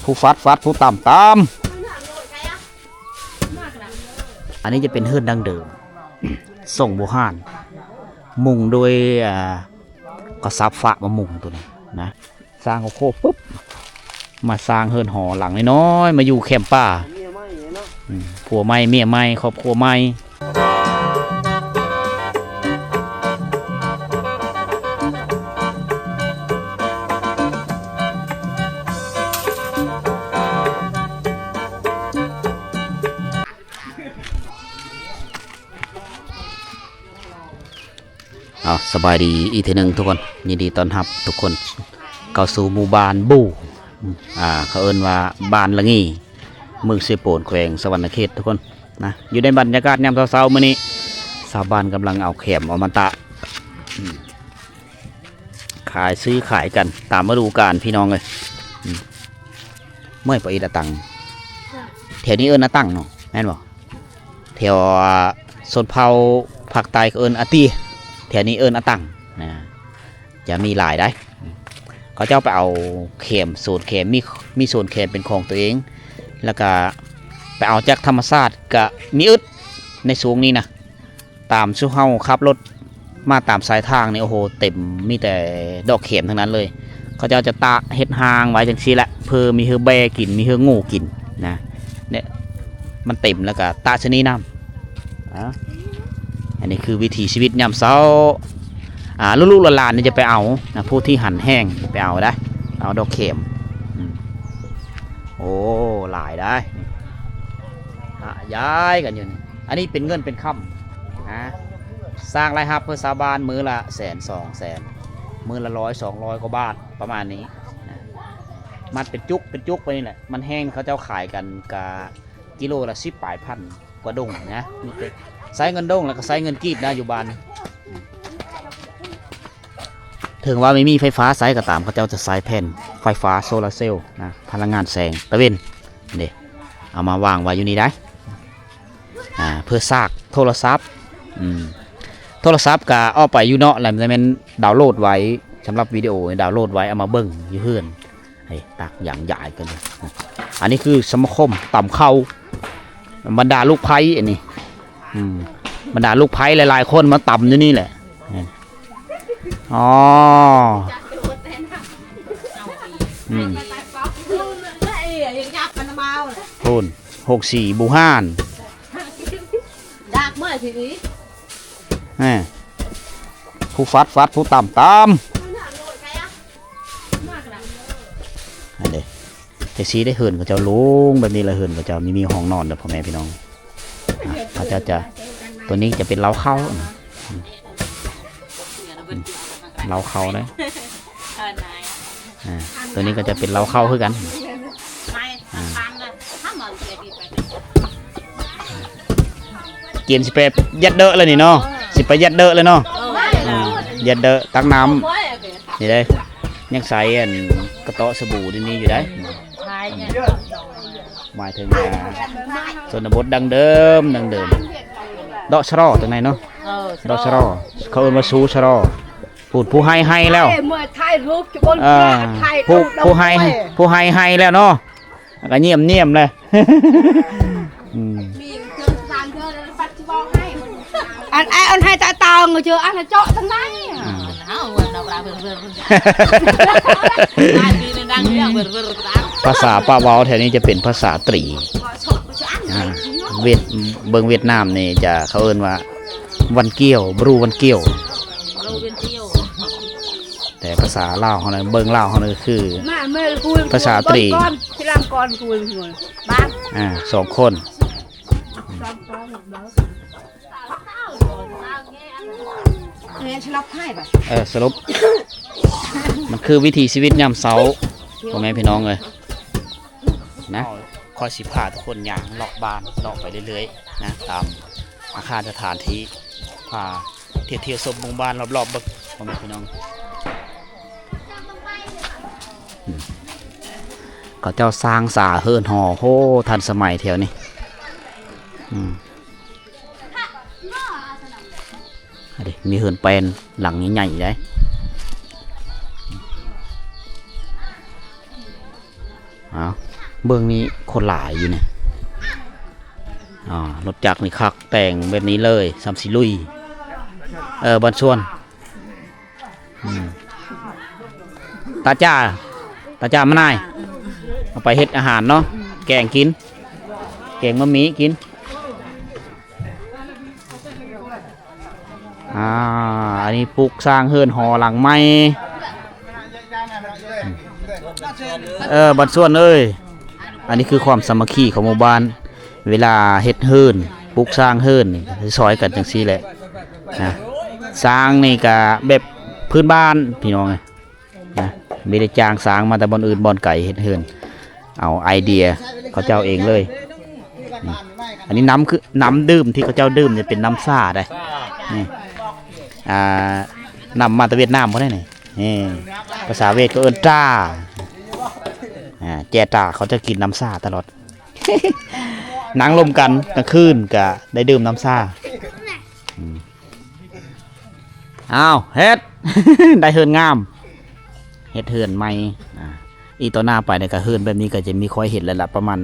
ຜູ້ຟາດຟາດ ຜູ້ຕຳຕຳ. ອັນນີ້ຈະເປັນເຮືອນດັ້ງເດີມ ຊົງບູຮານ ມຸງໂດຍ ອ່າ ກະສັບຟ້າມາມຸງໂຕນີ້ນະ. ສ້າງໂຄບປຶບ ມາສ້າງເຮືອນຫໍຫຼັງນ້ອຍໆ ມາຢູ່ແຄມປ່າ. ເມຍໃໝ່ເນາະ ອືມ ຜົວໃໝ່ ເມຍໃໝ່ ຄອບຄົວໃໝ່. ເອົາ ສະບາຍດີອີກເທື່ອໜຶ່ງທຸກຄົນ, ຍິນດີຕ້ອນຮັບທຸກຄົນເຂົ້າສູ່ໝູ່ບ້ານບູ່ ອ່າ ເຂົາເອີ້ນວ່າບ້ານລະງີ ເມືອງເຊໂປນ ແຂວງສະຫວັນນະເຂດ ທຸກຄົນນະ. ຢູ່ໃນບັນຍາກາດຍາມເຊົ້າໆ ມື້ນີ້ ຊາວບ້ານກຳລັງເອົາແຄມອອກມາຕາກ ອືມ ຂາຍ ຊື້ຂາຍກັນຕາມລະດູການ ພີ່ນ້ອງເອີຍ. ອືມ ເມື່ອຍປະອິດອາຕັງ ແຖວນີ້ເອີ້ນອາຕັງເນາະ ແມ່ນບໍ່? ແຖວ ອ່າ ຊົນເຜົ່າພາກໃຕ້ເຂົາເອີ້ນອາຕີ ແຖວນີ້ເອີ້ນອາຕັງນະ ຈະມີຫຼາຍໃດ໋. ເຂົາເຈົ້າໄປເອົາແຄມ ສວນແຄມ ມີ ມີສວນແຄມເປັນຂອງຕົວເອງ ແລ້ວກະໄປເອົາຈາກທຳມະຊາດ ກະມີອຶດໃນຊ່ວງນີ້ນະ. ຕາມສູ່ເຮົາຂັບລົດມາຕາມສາຍທາງນີ້ ໂອ້ໂຫ ເຕັມ ມີແຕ່ດອກແຄມທັງນັ້ນເລີຍ. ເຂົາເຈົ້າຈະຕາກເຮັດຮ່າງໄວ້ຈັ່ງຊີ້ແຫຼະ ເພື່ອມີເຮືອແບ້ກິນ ມີເຮືອງູກິນນະ. ເນຍ ມັນເຕັມແລ້ວກະຕາກຊະນີ້ນຳ. ອາ ອັນນີ້ຄືວິຖີຊີວິດຍາມເຊົ້າ. ອາ ລູກໆຫຼານໆນີ້ຈະໄປເອົານະ ຜູ້ທີ່ຫັນແຮງໄປເອົາໄດ້ ເອົາດອກແຄມ. ອືມ ໂອ້ ຫຼາຍໄດ໋ ອາ ຢາຍກັນຢູ່ນີ້. ອັນນີ້ເປັນເງິນເປັນຄຳ ຮະ ສ້າງລາຍຮັບເພື່ອຊາວບ້ານມື້ລະແສນ ສອງແສນ ມື້ລະຮ້ອຍ ສອງຮ້ອຍກວ່າບາດ ປະມານນີ້ນະ. ມັດເປັນຈຸກ ເປັນຈຸກໄປນີ້ແຫຼະ. ມັນແຫ້ງ ເຂົາເຈົ້າຂາຍກັນກະກິໂລລະສິບປາຍພັນກວ່າດົງນະ. ມີແຕ່ໃຊ້ເງິນດົງ ແລ້ວກໍໃຊ້ເງິນກີບນະ ຢູ່ບ້ານ. ເຖິງວ່າບໍ່ມີໄຟຟ້າໃຊ້ກໍຕາມ ເຂົາເຈົ້າຈະໃຊ້ແຜ່ນໄຟຟ້າໂຊລາເຊວນະ ພະລັງງານແສງຕາເວັນເດ້ ເອົາມາວາງໄວ້ຢູ່ນີ້ໄດ໋. ອ່າ ເພື່ອຊາກໂທລະສັບ. ອືມ ໂທລະສັບກະເອົາໄປຢູ່ເນາະ ແລ້ວແມ່ນດາວໂຫຼດໄວ້ ສຳລັບວິດີໂອດາວໂຫຼດໄວ້ ເອົາມາເບິ່ງຢູ່ເຮືອນ. ເອີ ຕັກຢ່າງໃຫຍ່ກັນເລີຍ. ອັນນີ້ຄືສະມາຄົມຕຳເຂົ້າ ບັນດາລູກໃພ້ອັນນີ້. ອືມ ບັນດາລູກໃພ້ຫຼາຍໆຄົນມາຕຳຢູ່ນີ້ແຫຼະ. ອໍ ອືມ ພຸ້ນ ຫົກສີ່ບູຮານ ດາກເມື່ອຍທີນີ້ ແໝ່ ຜູ້ຟາດຟາດ ຜູ້ຕຳຕຳ. ອັນເດ ແຕ່ຊີ້ໄດ້ເຮືອນເຂົາເຈົ້າໂລ່ງແບບນີ້ລະ ເຮືອນເຂົາເຈົ້າມີ ມີຫ້ອງນອນເດີພໍ່ແມ່ພີ່ນ້ອງ. ອ່າ ເຂົາເຈົ້າຈະ ຕົວນີ້ຈະເປັນເລົ້າເຂົ້າ ເລົ້າເຂົ້າເດ້. ອ່າ ຕົວນີ້ກໍຈະເປັນເລົ້າເຂົ້າຄືກັນ. ກຽມຊິໄປຍັດເດີແລ້ວນີ້ເນາະ ຊິໄປຍັດເດີແລ້ວເນາະ. ເອີ ຍັດເດີ ຕັກນ້ຳ ນີ້ເດ້ ຍັງໃສ່ອັນກະເຕາະສະບູນີ້ຢູ່ໄດ໋. ໝາຍເຖິງ ອ່າ ຊົນນະບົດດັ້ງເດີມ ດັ້ງເດີມ. ເດາະສະລໍຕົງໃນເນາະ. ເອີ ເດາະສະລໍ ເຂົາເອີ້ນວ່າຊູສະລໍ. ຜູ້ ຜູ້ໄຫ້ໄຫ້ແລ້ວ ເອີ ຜູ້ ຜູ້ໄຫ້ ຜູ້ໄຫ້ໄຫ້ແລ້ວເນາະ. ແລ້ວກໍຢ້ຽມໆແຫຼະ. ອືມ ອັນ ອັນໃຫ້ຕາຕອງເຈີ ອັນເຈາະທັງໃນ. ອ່າ ພາສາປາກເວົ້າແຖວນີ້ຈະເປັນພາສາຕີ. ອ່າ ຫວຽດ ເບິ່ງຫວຽດນາມນີ້ຈະ ເຂົາເອີ້ນວ່າ ວັນກຽວ ບຣູວັນກຽວ. ແຕ່ພາສາລາວເຮົານະ ເບິ່ງລາວເຮົານະຄື ພາສາຕີ ອ່າ ສອງຄົນ. ເອີ ສະຫຼຸບ ມັນຄືວິຖີຊີວິດຍາມເຊົ້າ ພໍ່ແມ່ພີ່ນ້ອງເອີຍນະ. ຂ້ອຍຊິພາທຸກຄົນຍ່າງເລາະບ້ານ ເລາະໄປເລື້ອຍໆນະ ຕາມອາຄານສະຖານທີ່ ພາ ທ່ຽວຊົມໝູ່ບ້ານລອບໆເບິ່ງ ພໍ່ແມ່ພີ່ນ້ອງ. ອືມ ເຂົາເຈົ້າສ້າງສາເຮືອນຫໍ ໂຫ ທັນສະໄໝແຖວນີ້. ອືມ ອັນນີ້ມີເຮືອນແປ້ນຫຼັງໃຫຍ່ໆເດ້. ອ້າວ ເບິ່ງນີ້ຄົນຫຼາຍຢູ່ນີ້. ອ່າ ລົດຈັກນີ້ຄັກ ແຕ່ງແບບນີ້ເລີຍ ສ່ຳຊິລຸຍ. ເອີ ບ່ອນຊວນ ອືມ ຕາຈ້າ ຕາຈ້າມານາຍ ເອົາໄປເຮັດອາຫານເນາະ ແກງກິນ ແກງມະໝີ່ກິນ. ອ່າ ອັນນີ້ປຸກສ້າງເຮືອນຫໍຫຼັງໃໝ່. ເອີ ບ້ານສວນເອີຍ ອັນນີ້ຄືຄວາມສາມັກຄີຂອງໝູ່ບ້ານ ເວລາເຮັດເຮືອນ ປຸກສ້າງເຮືອນນີ້ ຊິຊ່ອຍກັນຈັ່ງຊີ້ແຫຼະນະ. ສ້າງນີ້ກະແບບພື້ນບ້ານພີ່ນ້ອງເອີຍ. ນະ ບໍ່ໄດ້ຈ້າງຊ່າງມາແຕ່ບ່ອນອື່ນບ່ອນໄກເຮັດເຮືອນ ເອົາໄອເດຍເຂົາເຈົ້າເອງເລີຍ. ອືມ ອັນນີ້ນ້ຳຄື ນ້ຳດື່ມທີ່ເຂົາເຈົ້າດື່ມນີ້ເປັນນ້ຳຊາໄດ໋. ນີ້ ອ່າ ນ້ຳມາແຕ່ຫວຽດນາມພຸ້ນເດ້ນີ້. ນີ້ ພາສາຫວຽດເຂົາເອີ້ນ ຕາ ອ່າ ແຈຕາ ເຂົາຈະກິນນ້ຳຊາຕະຫຼອດ. ນັ່ງລົມກັນກາງຄືນກະໄດ້ດື່ມນ້ຳຊາ. ອືມ ອ້າວ ເຮັດ ໄດ້ເຮືອນງາມ ເຮັດເຮືອນໃໝ່. ອ່າ ອີກຕໍ່ໜ້າໄປນີ້ກະເຮືອນແບບນີ້ກະຈະມີຄ່ອຍເຫັນແລ້ວລະ ປະມານ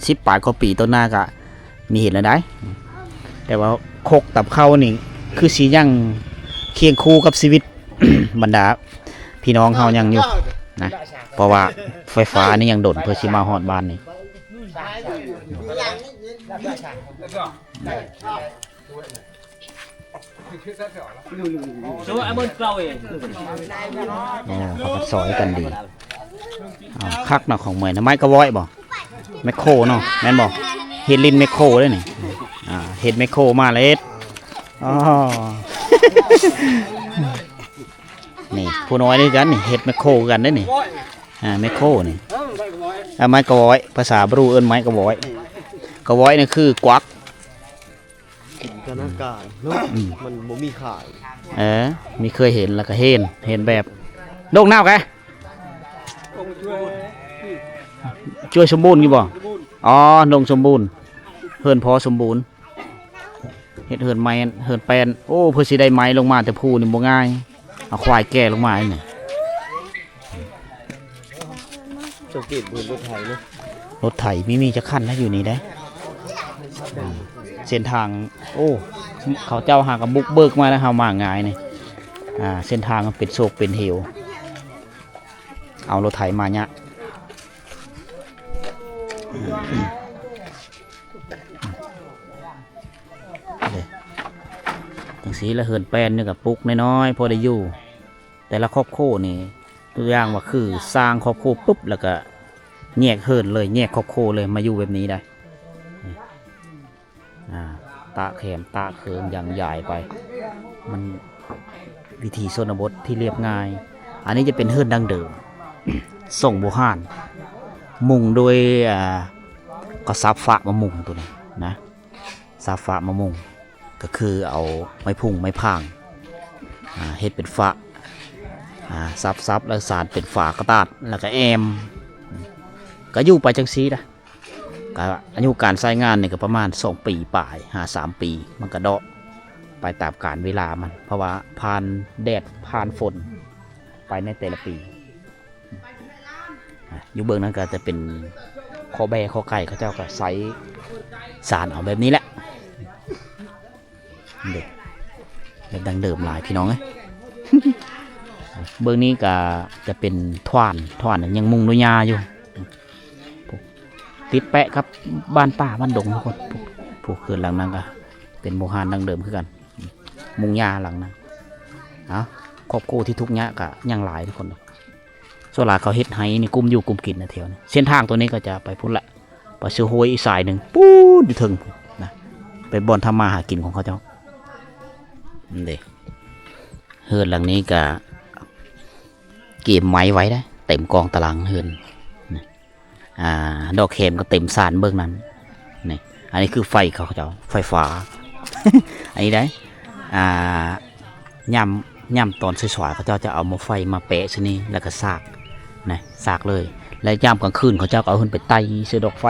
ສິບປາຍກວ່າປີຕໍ່ໜ້າກະມີເຫັນແລ້ວໄດ໋. ແຕ່ວ່າຄົກຕຳເຂົ້ານີ້ຄືຊິຍັງຄຽງຄູ່ກັບຊີວິດບັນດາພີ່ນ້ອງເຮົາຍັງຢູ່ນະ ເພາະວ່າໄຟຟ້ານີ້ຍັງດົນເພື່ອຊິມາຮອດບ້ານນີ້. ໂອ້ ເຂົາກໍຊ່ອຍກັນດີ. ອ້າວ ຄັກເນາະ ຂອງເມື່ອຍນະ ໄມ້ກະວອຍບໍ່? ແມັກໂຄເນາະ ແມ່ນບໍ່? ເຮັດຫຼິ້ນແມັກໂຄເດ້ນີ້. ອ່າ ເຮັດແມັກໂຄມາແລ້ວເຮັດ. ອໍ ນີ້ຜູ້ນ້ອຍຄືກັນນີ້ ເຮັດແມັກໂຄຄືກັນເດ້ນີ້. ອ່າ ແມັກໂຄນີ້ ອ່າ ໄມ້ກະວອຍ ພາສາບຣູເອີ້ນໄມ້ກະວອຍ. ກະວອຍນີ້ຄືກວັກ. ຈິນຕະນາການເນາະ ອືມ ມັນບໍ່ມີຂາຍ. ເອີ ມີເຄີຍເຫັນແລ້ວກໍເຫັນ ເຫັນແບບ ດົງນາວກະ ຈວຍສົມບູນຢູ່ບໍ່? ອໍ ດົງສົມບູນ ເຮືອນພໍ່ສົມບູນ. ເຮັດເຮືອນໄມ້ ເຮືອນແປ້ນ. ໂອ້ ເພື່ອຊິໄດ້ໄມ້ລົງມາແຕ່ພູນີ້ບໍ່ງ່າຍ ເອົາຄວາຍແກ່ລົງມານີ້. ສັງເກດເບິ່ງລົດໄຖເນາະ ລົດໄຖມີ ມີຈັກຄັນນະຢູ່ນີ້ເດ້. ອ່າ ເສັ້ນທາງ ໂອ້ ເຂົາເຈົ້າຫາກະບຸກເບີກມາແລ້ວ ເຮົາມາງ່າຍນີ້. ອ່າ ເສັ້ນທາງມັນເປັນໂຊກເປັນເຫວ ເອົາລົດໄຖມາຍະ. ເດ້ ຈັ່ງຊີ້ລະ ເຮືອນແປ້ນນີ້ກະປຸກນ້ອຍໆ ພໍໄດ້ຢູ່. ແຕ່ລະຄອບຄົວນີ້ ຕົວຢ່າງວ່າຄືສ້າງຄອບຄົວປຶບ ແລ້ວກະແຍກເຮືອນເລີຍ ແຍກຄອບຄົວເລີຍ ມາຢູ່ແບບນີ້ໄດ໋. ອ່າ ຕະແຄມຕະເຄີງຢ່າງຢາຍໄປ ມັນວິຖີຊົນນະບົດທີ່ລຽບງ່າຍ. ອັນນີ້ຈະເປັນເຮືອນດັ້ງເດີມ ຊົງບູຮານ ມຸງໂດຍ ອ່າ ກະສັບຝາມາມຸງໂຕນີ້ນະ. ສາຟາມາມຸງ ກໍຄືເອົາໄມ້ພຸ້ງໄມ້ພາງ ອ່າ ເຮັດເປັນຝາ ອ່າ ສັບໆ ແລ້ວສານເປັນຝາກະດາດ ແລ້ວກໍແອ້ມ ກໍຢູ່ໄປຈັ່ງຊີ້ນະ. ກໍອາຍຸການໃຊ້ງານນີ້ກໍປະມານສອງປີປາຍ ຫາສາມປີ ມັນກໍເດາະໄປຕາມການເວລາມັນ ເພາະວ່າຜ່ານແດດຜ່ານຝົນໄປໃນແຕ່ລະປີ. ອ່ະ ຢູ່ເບື້ອງນັ້ນກໍຈະເປັນຄໍແບ້ຄໍໄກ່ ເຂົາເຈົ້າກໍໃຊ້ສານເອົາແບບນີ້ແຫຼະ. ນີ້ເດ້ ແບບດັ້ງເດີມຫຼາຍພີ່ນ້ອງເອີຍ. ເບື້ອງນີ້ກໍຈະເປັນຖວານ ຖວານຍັງມຸງດ້ວຍຫຍ້າຢູ່. ຕິດແປະກັບບ້ານປ່າບ້ານດົງທຸກຄົນ. ຜູ້ ຜູ້ເຮືອນຫຼັງນັ້ນກໍເປັນໂບຮານດັ້ງເດີມຄືກັນ ມຸງຫຍ້າຫຼັງນັ້ນ. ເອົາ ຄອບຄົວທີ່ທຸກຍາກກໍຍັງຫຼາຍທຸກຄົນ. ສ່ວນຫຼາຍເຂົາເຮັດໄຮ່ນີ້ ກຸ້ມຢູ່ກຸ້ມກິນນະແຖວນີ້. ເສັ້ນທາງຕົວນີ້ກໍຈະໄປພຸ້ນລະ ໄປເຊໂຮຍອີກສາຍໜຶ່ງ ປູ້ນຢູ່ເທິງນະ ໄປບ່ອນທຳມາຫາກິນຂອງເຂົາເຈົ້າ. ນີ້ເດ້ ເຮືອນຫຼັງນີ້ກະກຽມໄມ້ໄວ້ເດ້ ເຕັມກອງຕາລາງເຮືອນນະ. ອ່າ ດອກແຄມກໍເຕັມສານເບິ່ງນັ້ນ. ນີ້ ອັນນີ້ຄືໄຟເຂົາເຈົ້າ ໄຟຟ້າ ອັນນີ້ໄດ໋. ອ່າ ຍາມ ຍາມຕອນສວາຍໆ ເຂົາເຈົ້າຈະເອົາໝໍ້ໄຟມາແປະຊະນີ້ ແລ້ວກໍສາກນະ ສາກເລີຍ. ແລະ ຍາມກາງຄືນເຂົາເຈົ້າກໍເອົາຂຶ້ນໄປໄຕ້ໃສ່ດອກໄຟ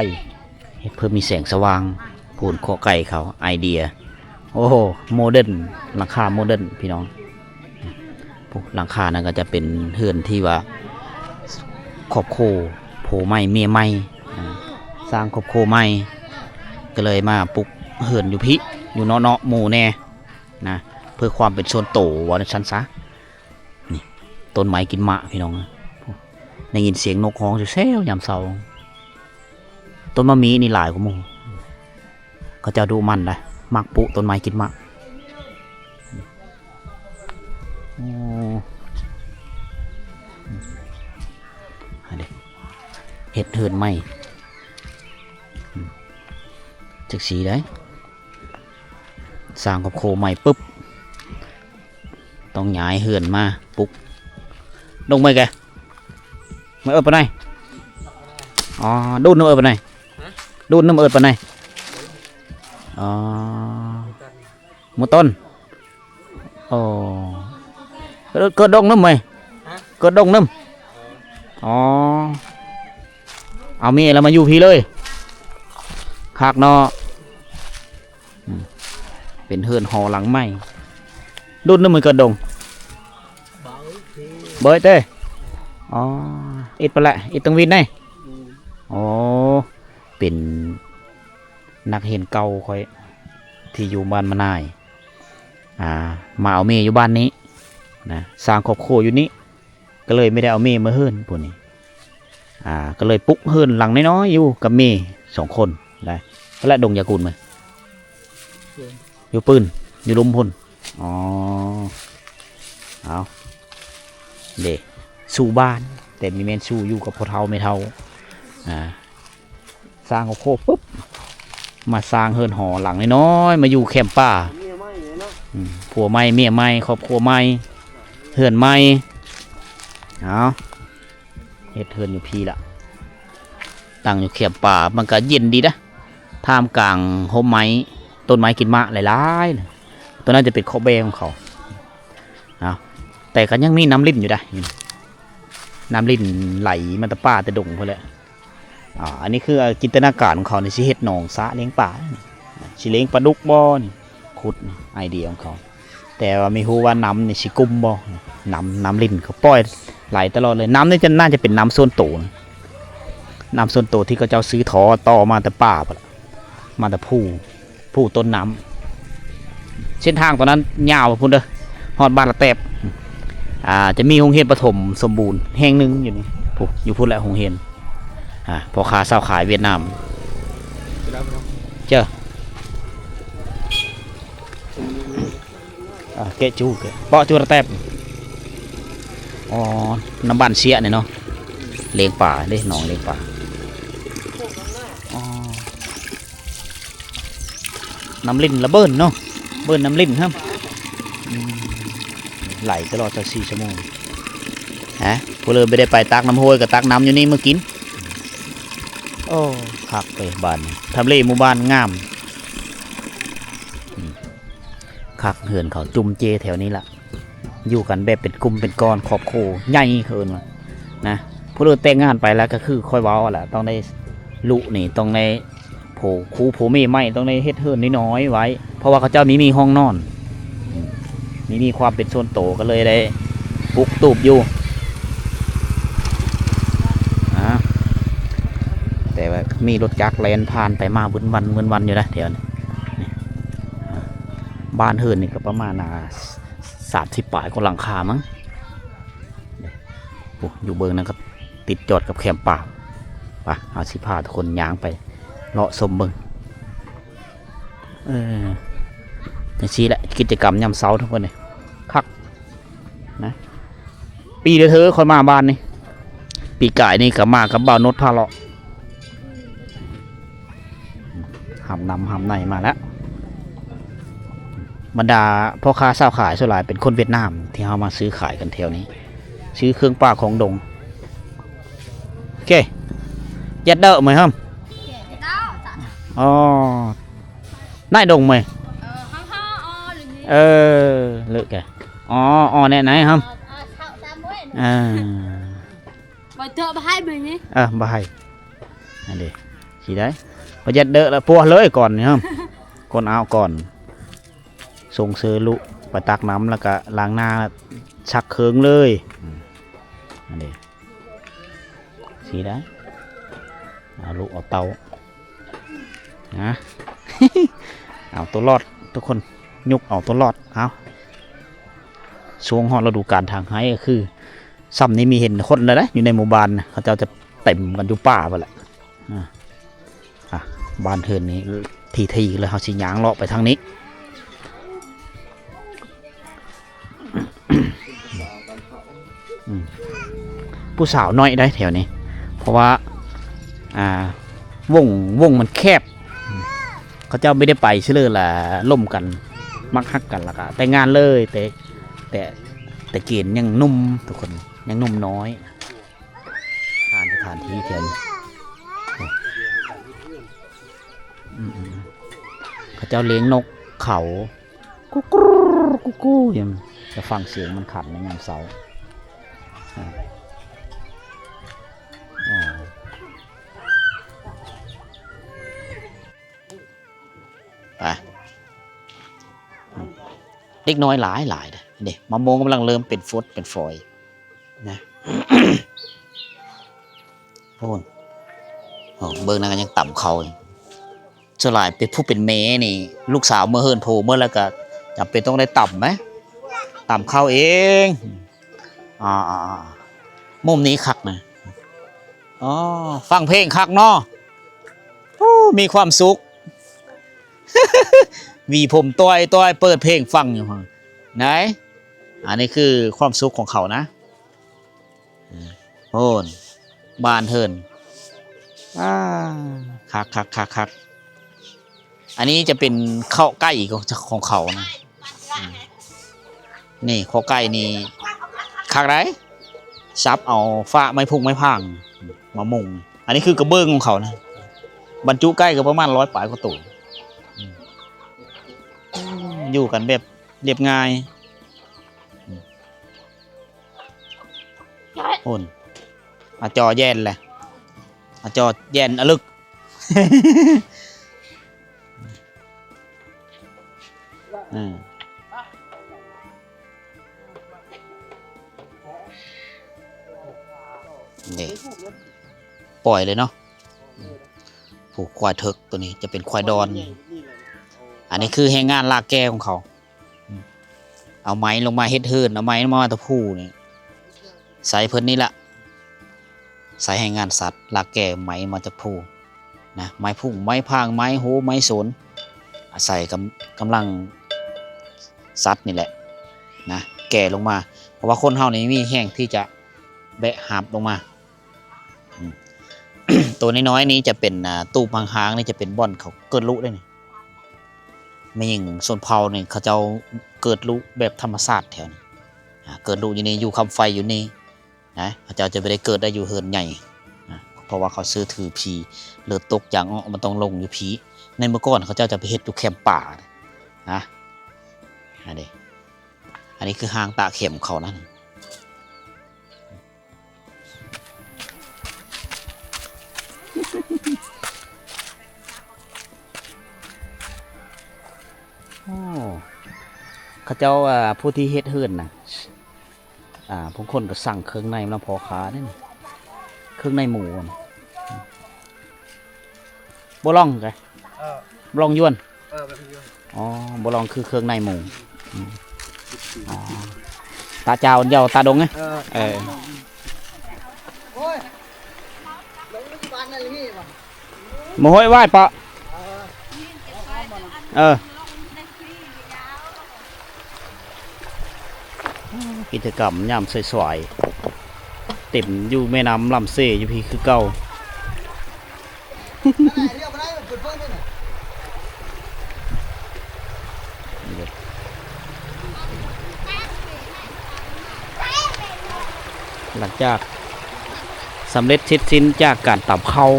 ເຮັດເພື່ອມີແສງສະຫວ່າງ. ພູນ ເຄາະໄກ່ເຂົາ ໄອເດຍ ໂອ້ໂຫ ໂມເດີນ ຫຼັງຄາໂມເດີນພີ່ນ້ອງ. ຜູ້ ຫຼັງຄານັ້ນກໍຈະເປັນເຮືອນທີ່ວ່າ ຄອບຄົວ ຜົວໃໝ່ເມຍໃໝ່ ອາ ສ້າງຄອບຄົວໃໝ່ ກໍເລີຍມາປຸກເຮືອນຢູ່ພີ້ ຢູ່ເນາະໆໝູ່ແດ່ນະ ເພື່ອຄວາມເປັນສ່ວນໂຕ ວ່າຊັ້ນຊະ. ນີ້ ຕົ້ນໄມ້ກິນໝາກ ພີ່ນ້ອງເອີຍ ໄດ້ຍິນສຽງນົກຮ້ອງແຊວໆຍາມເຊົ້າ. ຕົ້ນໝາກມີນີ້ຫຼາຍກວ່າໝູ່ ເຂົາເຈົ້າດຸໝັ່ນໄດ໋ ມັກປຸຕົ້ນໄມ້ກິນໝາກ. ໂອ້ ອັນນີ້ເຮັດເຮືອນໃໝ່ ອືມ ຈັກຊີ້ໄດ໋ ສ້າງຄອບຄົວໃໝ່ປຶບ ຕ້ອງຍ້າຍເຮືອນມາປຸກ. ດົງເມື່ອຍແກ ມາເອີ້ນປານໃດ? ອໍ ດຸນນຳເອີ້ນປານໃດ? ຮະ? ດຸນນຳເອີ້ນປານໃດ? ອໍ ໝູ່ຕົ້ນ. ໂອ້ ເກີດດົງນຳເມຍ? ຮະ? ເກີດດົງນຳ. ອໍ ເອົາເມຍລະມາຢູ່ພີ້ເລີຍ ຄັກເນາະ. ອືມ ເປັນເຮືອນຫໍຫຼັງໃໝ່ ດຸນນຳເມຍເກີດດົງ. ເບີຍເຕ. ອໍ ອິດປະແຫຼະ ອິດຕັງວິນໄດ໋. ອືມ ໂອ້ ເປັນນັກຮຽນເກົ່າຂ້ອຍ ທີ່ຢູ່ບ້ານມະນາຍ ອ່າ ມາເອົາເມຍຢູ່ບ້ານນີ້ນະ ສ້າງຄອບຄົວຢູ່ນີ້ ກໍເລີຍບໍ່ໄດ້ເອົາເມຍມາເຮືອນຜູ້ນີ້ ອ່າ ກໍເລີຍປຸກເຮືອນຫຼັງນ້ອຍໆຢູ່ກັບເມຍສອງຄົນໄດ໋. ແລະ ດົງຢາກຸນມາ ຢູ່ປືນ ຢູ່ລຸ່ມພຸ້ນ. ອໍ ເອົາ ເດ້ ສູ່ບ້ານ ແຕ່ບໍ່ແມ່ນສູ່ຢູ່ກັບພໍ່ເຖົ້າແມ່ເຖົ້າ ອ່າ ສ້າງຄອບຄົວປຶບ ມາສ້າງເຮືອນຫໍຫຼັງນ້ອຍໆ ມາຢູ່ແຄມປ່າ. ເມຍໃໝ່ເນາະ ອືມ ຜົວໃໝ່ເມຍໃໝ່ ຄອບຄົວໃໝ່ ເຮືອນໃໝ່. ເອົາ ເຮັດເຮືອນຢູ່ພີ້ລະ ຕັ້ງຢູ່ແຄມປ່າ ມັນກະເຢັນດີນະ ທ່າມກາງຮົ່ມໄມ້ ຕົ້ນໄມ້ກິນໝາກຫຼາຍໆ ໂຕນັ້ນຈະເປັນເຄາະແບ້ຂອງເຂົາ. ເອົາ ແຕ່ກໍຍັງມີນ້ຳລິນຢູ່ໄດ໋ ນ້ຳລິນໄຫຼມາແຕ່ປ່າແຕ່ດົງພຸ້ນແຫຼະ. ອ່າ ອັນນີ້ຄື ອາ ຈິນຕະນາການຂອງເຂົານີ້ ຊິເຮັດໜອງສະລ້ຽງປາ ຊິລ້ຽງປາດຸກບໍ່ນີ້ ຂຸດ ໄອເດຍຂອງເຂົາ. ແຕ່ວ່າບໍ່ຮູ້ວ່ານ້ຳນີ້ຊິກຸ້ມບໍ່ ນ້ຳ ນ້ຳລິນເຂົາປ່ອຍໄຫຼຕະຫຼອດເລີຍ. ນ້ຳນີ້ຈະ ໜ້າຈະເປັນນ້ຳສ່ວນໂຕ ນ້ຳສ່ວນໂຕທີ່ເຂົາເຈົ້າຊື້ທໍ່ຕໍ່ມາແຕ່ປ່າພຸ້ນລະ ມາແຕ່ພູ ພູຕົ້ນນ້ຳ. ເສັ້ນທາງຕົວນັ້ນຍາວພຸ້ນເດີ ຮອດບ້ານລະແຕບ. ອ່າ ຈະມີໂຮງຮຽນປະຖົມສົມບູນແຫ່ງໜຶ່ງຢູ່ນີ້ ພຸ້ນ ຢູ່ພຸ້ນແຫຼະໂຮງຮຽນ. ອ່າ ພໍ່ຄ້າຊາວຂາຍຫວຽດນາມ ເຈີ ອ່າ ເກະຈູ ເກະ ເປາະຈູລະແຕບ. ອໍ ນ້ຳບ້ານເຊຍນີ້ເນາະ ລ້ຽງປາເດ້ ໜອງລ້ຽງປາ. ອໍ ນ້ຳລິນລະເບີນເນາະ ເບີນນ້ຳລິນຫັ້ນ ອືມ ໄຫຼຕະຫຼອດຊາວສີ່ຊົ່ວໂມງ. ຮະ ຜູ້ເລີຍບໍ່ໄດ້ໄປຕັກນ້ຳຫ້ວຍ ກໍຕັກນ້ຳຢູ່ນີ້ມາກິນ. ໂອ້ ຄັກເວີຍ ບ້ານນີ້ ທຳເລໝູ່ບ້ານງາມ. ອືມ ຄັກ ເຮືອນເຂົາຈຸ້ມເຈແຖວນີ້ລະ ຢູ່ກັນແບບເປັນກຸ່ມເປັນກ້ອນ ຄອບຄົວໃຫຍ່ ເຂົາເອີ້ນວ່ານະ. ຜູ້ເລີຍແຕ່ງງານໄປແລ້ວ ກໍຄືຂ້ອຍເວົ້າຫັ້ນລະ ຕ້ອງໄດ້ ລຸນີ້ຕ້ອງໄດ້ ໂຜ ຄູ່ຜົວເມຍໃໝ່ຕ້ອງໄດ້ເຮັດເຮືອນນ້ອຍໆໄວ້ ເພາະວ່າເຂົາເຈົ້າມີ ມີຫ້ອງນອນ ມີ ມີຄວາມເປັນສ່ວນໂຕ ກໍເລີຍໄດ້ປຸກຕູບຢູ່. ອາ ແຕ່ວ່າມີລົດຈັກແລ່ນຜ່ານໄປມາວຶນວັນ ວຶນວັນຢູ່ນະແຖວນີ້. ນີ້ ອາ ບ້ານເຮືອນນີ້ກໍປະມານ ອ່າ ສາມສິບປາຍກວ່າຫຼັງຄາມັ້ງ. ໂອ້ ຢູ່ເບື້ອງນັ້ນກໍຕິດຈອດກັບແຄມປ່າ. ໄປ ເຮົາຊິພາທຸກຄົນຍ່າງໄປເລາະຊົມເບິ່ງ. ເອີ ຈັ່ງຊີ້ແຫຼະ ກິດຈະກຳຍາມເຊົ້າທຸກຄົນເອີຍ ຄັກນະ. ປີເດີເທີຂ້ອຍມາບ້ານນີ້ ປີກາຍນີ້ກໍມາກັບບ່າວໂນດພາເລາະ. ຫຳນ້ຳຫຳໃນມາແລ້ວ. ບັນດາພໍ່ຄ້າຊາວຂາຍສ່ວນຫຼາຍເປັນຄົນຫວຽດນາມ ທີ່ເຮົາມາຊື້ຂາຍກັນແຖວນີ້ ຊື້ເຄື່ອງປ່າຂອງດົງ. ໂອເຄ ເຈັດເດີເມີຍເຮີ້ມ. ອໍ ນາຍດົງເມີຍ. ເອີ ເລີກແກ ອໍ ອໍ ແນະນາຍເຮີ້ມ. ເອີ ບໍ່ເຕີ ບໍ່ໃຫ້ເບີນີ້ ເອີ ບໍ່ໃຫ້. ອັນນີ້ຊິໄດ້ ປະຢັດເດີລະປົວເລີຍກ່ອນນີ້ເຮີ້ມ ກ່ອນອາບກ່ອນ ສົ່ງເສີລູກໄປຕັກນ້ຳ ແລ້ວກະລ້າງໜ້າ ຊັກເຄື່ອງເລີຍ. ອືມ ອັນນີ້ຊິໄດ້ ລູກເອົາເຕົ້າ ນະ ເອົາຕົວລອດ ທຸກຄົນ ຍຸກເອົາຕົວລອດ. ເອົາ ຊ່ວງຮອດລະດູການຖາງໄຮ່ກໍຄື ຊ່ຳນີ້ມີເຫັນຄົນແລ້ວເດ້ ຢູ່ໃນໝູ່ບ້ານນະ ເຂົາເຈົ້າຈະເຕັມກັນຢູ່ປ່າພຸ້ນແຫຼະ. ອ່າ ອ່າ ບ້ານເຮືອນນີ້ທີ່ໆ ແລ້ວເຮົາຊິຍ່າງເລາະໄປທາງນີ້. ອືມ ຜູ້ສາວໜ້ອຍໄດ໋ແຖວນີ້ ເພາະວ່າ ອ່າ ວົງ ວົງມັນແຄບ ເຂົາເຈົ້າມີແຕ່ໄປຊື່ໆ ລະລົມກັນ ມັກຮັກກັນ ລະກະແຕ່ງງານເລີຍ. ແຕ່ ແຕ່ ແຕ່ເກນຍັງໜຸ່ມ ທຸກຄົນ ຍັງໜຸ່ມນ້ອຍ. ຜ່ານສະຖານທີ່ແຖວນີ້ ອືມ ເຂົາເຈົ້າລ້ຽງນົກເຂົາ ກຸກກຸກກຸກກຸ ຢູ່ ຈະຟັງສຽງມັນຂັນໃນຍາມເຊົ້າ. ອ່າ ໄປ ເດັກນ້ອຍຫຼາຍໆ ເດ້ ເດ້ ມະມ່ວງກຳລັງເລີ່ມເປັນຟົດເປັນຝອຍ ນະ ໂອ້ ເບິ່ງນັ້ນກໍຍັງຕຳເຂົ້າ. ສ່ວນຫຼາຍເປັນຜູ້ເປັນແມ່ນີ້ ລູກສາວເມືອເຮືອນໂພເໝິດແລ້ວກໍຈຳເປັນຕ້ອງໄດ້ຕຳໄດ໋ ຕຳເຂົ້າເອງ. ອ່າໆໆ ມຸມນີ້ຄັກນະ ອໍ ຟັງເພງຄັກເນາະ ໂອ້ ມີຄວາມສຸກ ຫວີຜົມຕ້ອຍໆ ເປີດເພງຟັງຢູ່ຫັ້ນ ໄດ໋. ອັນນີ້ຄືຄວາມສຸກຂອງເຂົານະ. ໂອ້ນ ບ້ານເຮືອນ ອ່າ ຄັກໆໆໆ. ອັນນີ້ຈະເປັນເຄາະໄກ່ຂອງ ຂອງເຂົານະ. ອືມ ນີ້ເຄາະໄກ່ນີ້ຄັກໄດ໋ ສັບເອົາຝ້າໄມ້ພຸ້ງໄມ້ພາງມາມຸງ. ອັນນີ້ຄືກະເບື້ອງຂອງເຂົານະ ບັນຈຸໄກ່ກໍປະມານຮ້ອຍປາຍກວ່າໂຕ. ອືມ ຢູ່ກັນແບບລຽບງ່າຍ. ໂອ້ນ ອາຈໍແຢ້ນແຫຼະ ອາຈໍແຢ້ນອະລຶກ. ອືມ ນີ້ ປ່ອຍເລີຍເນາະ. ຜູ້ຄວາຍເຖິກໂຕນີ້ຈະເປັນຄວາຍດອນ. ອັນນີ້ຄືແຮງງານລາກແກ່ຂອງເຂົາ. ເອົາໄມ້ລົງມາເຮັດເຮືອນ ເອົາໄມ້ລົງມາຕະປູນີ້ ໃສ່ເພິ່ນນີ້ລະ ໃສ່ແຮງງານສັດ ລາກແກ່ໄມ້ມາຕະປູນະ ໄມ້ພຸ້ງ ໄມ້ພາງ ໄມ້ໂຫ ໄມ້ໂສນ ອາໄສກຳ ກຳລັງສັດນີ້ແຫຼະນະ ແກ່ລົງມາ ເພາະວ່າຄົນເຮົານີ້ມີແຮງທີ່ຈະແບກຫາບລົງມາ. ອືມ ໂຕນ້ອຍໆນີ້ຈະເປັນ ອ່າ ຕູບຫ້າງໆນີ້ຈະເປັນບ່ອນເຂົາເກີດລູກເດ້ນີ້. ແມ່ຍິງຊົນເຜົ່ານີ້ເຂົາເຈົ້າເກີດລູກແບບທຳມະຊາດແຖວນີ້ ອ່າ ເກີດລູກຢູ່ນີ້ ຢູ່ຄຳໄຟຢູ່ນີ້ນະ ເຂົາເຈົ້າຈະບໍ່ໄດ້ເກີດໄດ້ຢູ່ເຮືອນໃຫຍ່ນະ ເພາະວ່າເຂົາເຊື່ອຖືຜີ ເລືອດຕົກຢາງອອກ ມັນຕ້ອງລົງຢູ່ພີ້. ໃນເມື່ອກ່ອນເຂົາເຈົ້າຈະໄປເຮັດຢູ່ແຄມປ່ານະ ອັນນີ້ ອັນນີ້ຄືຮ່າງຕາເຂັມເຂົານັ້ນ. ໂອ້ ເຂົາເຈົ້າ ອ່າ ຜູ້ທີ່ເຮັດເຮືອນນະ ອ່າ ບາງຄົນກໍສັ່ງເຄື່ອງໃນນຳພໍ່ຄ້າເດ້ນີ້ ເຄື່ອງໃນໝູ ບໍ່ລອງເດ້ ເອີ ບໍ່ລອງຢວນ ເອີ ບໍ່ລອງຢວນ ອໍ ບໍ່ລອງຄືເຄື່ອງໃນໝູ ອືມ ອໍ ຕາຈາວດຽວຕາດົງ ເອີ ເອີ ໂອ້ຍ ລົງໄປຢູ່ບ້ານນັ້ນນີ້ຫວາ ບໍ່ຫ້ອຍຫວາຍເປາະ ເອີ ເອີ. ກິດຈະກຳຍາມສວາຍໆ ເຕັມຢູ່ແມ່ນ້ຳລຳເຊຢູ່ພີ້ຄືເກົ່າ. ຫຼັງຈາກສຳເລັດເສັດສິ້ນຈາກການຕຳເຂົ້າ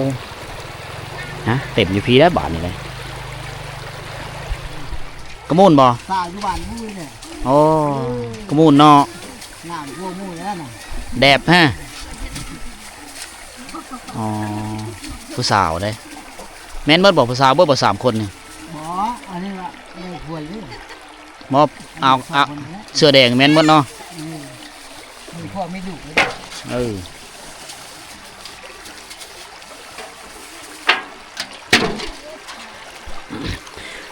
ນະ ເຕັມຢູ່ພີ້ແລ້ວບາດນີ້ເດ້. ກະມູນບໍ່? ສາວຢູ່ບ້ານໝູ່ນີ້ແຫຼະ. ໂອ້ ກະມູນເນາະ. ງາມກວ່າໝູ່ແລ້ວນະ. ແດບຮະ. ອໍ ຜູ້ສາວເດ້. ແມ່ນເບິດບໍ່? ຜູ້ສາວເບິດບໍ່ ສາມຄົນນີ້? ບໍ່ ອັນນີ້ວ່າໄດ້ຜົວເລີຍ. ບໍ່ ເອົາ ເອົາ ສາມຄົນນີ້ແຫຼະ. ເສື້ອແດງແມ່ນເບິດເນາະ. ອືມ ມີພໍ່ມີລູກເລີຍ. ເອີ.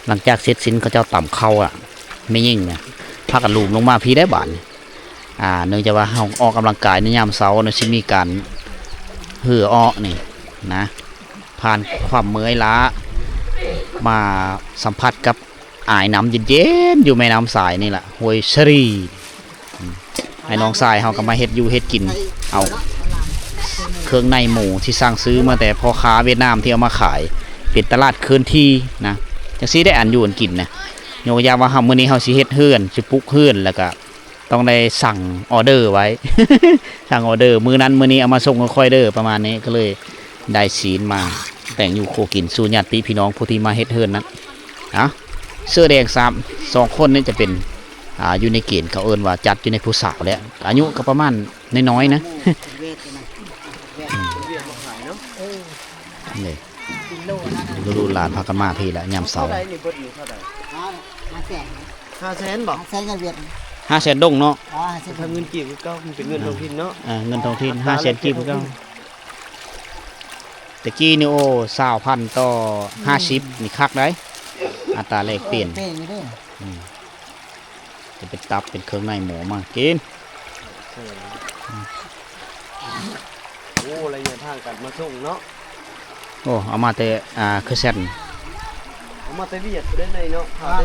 ຫຼັງຈາກເສັດສິ້ນເຂົາເຈົ້າຕຳເຂົ້າລະ ແມ່ຍິງນະ ພາກັນລູມລົງມາພີ້ໄດ໋ບາດນີ້. ອ່າ ເນື່ອງຈາກວ່າເຮົາອອກກຳລັງກາຍໃນຍາມເຊົ້ານະ ຊິມີການເຫີອອກນີ້ນະ ຜ່ານຄວາມເມື່ອຍລ້າ ມາສຳຜັດກັບອາຍນ້ຳເຢັນໆ ຢູ່ແມ່ນ້ຳຊາຍນີ້ລະ ຫ້ວຍສະຣີ. ອືມ ໃຫ້ນ້ອງຊາຍເຮົາກໍມາເຮັດຢູ່ເຮັດກິນ ເອົາເຄື່ອງໃນໝູທີ່ສັ່ງຊື້ມາແຕ່ພໍ່ຄ້າຫວຽດນາມທີ່ເອົາມາຂາຍ ເປັນຕະຫຼາດເຄື່ອນທີ່ນະ ຈັ່ງຊີ້ໄດ້ອັນຢູ່ອັນກິນນະ. ຍົກຕົວຢ່າງວ່າເຮົາ ມື້ນີ້ເຮົາຊິເຮັດເຮືອນ ຊິປຸກເຮືອນ ແລ້ວກໍຕ້ອງໄດ້ສັ່ງອໍເດີໄວ້ ສັ່ງອໍເດີ ມື້ນັ້ນມື້ນີ້ເອົາມາສົ່ງໃຫ້ຂ້ອຍເດີ ປະມານນີ້. ກໍເລີຍໄດ້ຊີ້ນມາແບ່ງຢູ່ຄົວກິນສູ່ຍາດຕິພີ່ນ້ອງຜູ້ທີ່ມາເຮັດເຮືອນນັ້ນ. ເອົາ ເສື້ອແດງສາມ ສອງຄົນນີ້ຈະເປັນ ອ່າ ຢູ່ໃນເກນເຂົາເອີ້ນວ່າຈັດຢູ່ໃນຜູ້ສາວແຫຼະ ອາຍຸກໍປະມານນ້ອຍໆນະ. ນີ້ ລູກໆຫຼານພາກັນມາພີ້ລະຍາມເຊົ້າ. ເທົ່າໃດນີ້ ເບິດນີ້ເທົ່າໃດ? ຫ້າ ຫ້າແສນ ຫ້າແສນບໍ່? ຫ້າແສນເງິນຫວຽດ ຫ້າແສນດົງເນາະ. ອໍ ຫ້າແສນ ຖ້າເງິນກີບຄືເກົ່າ ມັນເປັນເງິນທ້ອງຖິ່ນເນາະ. ເອີ ເງິນທ້ອງຖິ່ນ ຫ້າແສນກີບຄືເກົ່າ. ແຕ່ກີ້ນີ້ ໂອ້ ຊາວພັນຕໍ່ຫ້າສິບນີ້ຄັກໄດ໋ ອັດຕາແລກປ່ຽນ. ເປັນຢູ່ເດ້ ອືມ ຈະເປັນຕັບເປັນເຄື່ອງໃນໝູມາກິນ. ໂອ້ ໄລຍະທາງການມາສົ່ງເນາະ. ໂອ້ ເອົາມາແຕ່ ອ່າ ຄືແຊນ ເອົາມາແຕ່ຫວຽດເດ້ເນາະ.